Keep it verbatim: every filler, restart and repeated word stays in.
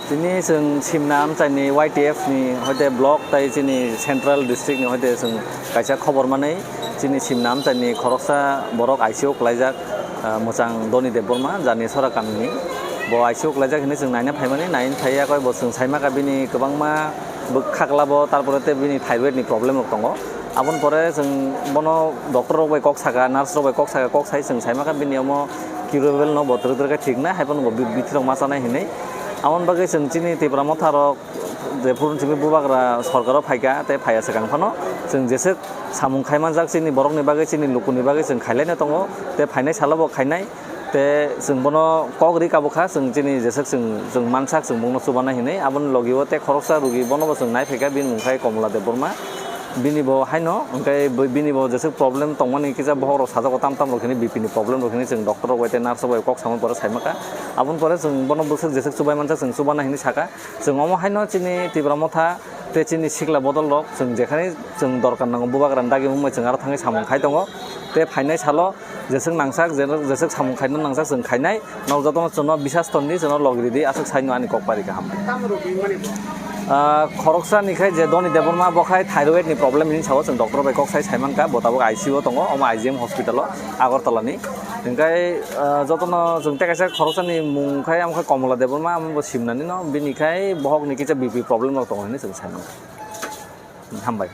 Tini chwng Simna amchaini Y T F ni hoite block tai chini central district ni hoite chwng kaisa khobor manwi chini Simna amchaini khoroksa borok I C U kwlaijak, ah, mwchang Doni Debbarma jani Sora kamini. Bo I C U kwlaijak hinwi chwng naina phaimani, naina phaiya koi bo chwng saimaka bini kwbangma bwkhak labo, tarpore tei bini thyroid ni problem rok tongo. Aboni pore chwng bono doctor rok bai kok saka, nurse rok bai kok saka, kok sai chwng saimaka bini omo curable no bo twrwk twrwk khe thik na, hai phano bo bi-, bithi rok ma chanai hinwi. Aboni bagwi chwng chini Tipra motha rok jephuru simi bubagra sorkaro phaika tei phaiya swkang phano chwng jeswk samung khai manjak chini borokni bagwi, chini lukuni bagwi chwng khailaino tongo tei phainai salo bo khainai. Te chwng bono kok ri kabo kha, chwng chini jeswk chwng, chwng mansak chwng bongno chubanai hinwi. Aboni logi o tei khoroksa rugi bono bo chwng nai phaikha, bini mung khai Komla Debbarma. Bini bo haino, hwnkhe bo, bini bo jeswk problem tongmani kisa bohok rok sajago, tam tam rok hini B P ni problem rok hini chwng doctor rok bai tei nurse rok bai kok samani pore saimakha. Aboni pore chwng bono bwswk jeswk chubai mansak chwng chubana hini saka. Chwng omo haino chini Tipra motha tei chini sikla bodol rok chwng jekhani chwng dorkar nango bubagra ni dagi wngmai chwng aro thangwi samung khai tongo. Tei phainai salo jeswk nangsak, je-, jeswk samung khaina nangsak chwng khainai. Nok jotono chwngno bisas tonni, chwngno log ridi, aswk saino ani kok pari kaham. Tamo rok rimani bo? Ah, khoroksa ni khai je Doni Debbarma bo khai thyroid ni problem hini sao chwng doctor bai kok sai saimankha, bo tabuk I C U o tongo, omo I G M hospital o, Agartala ni. Hingkai, ah, jotono chwng tei kaisa khoroksa ni mung khai, amo khai Komla Debbarma, amo bo Simna ni no, bini khai bohok ni kisa B P problem rok tongo hini chwng saimankha. Hambai.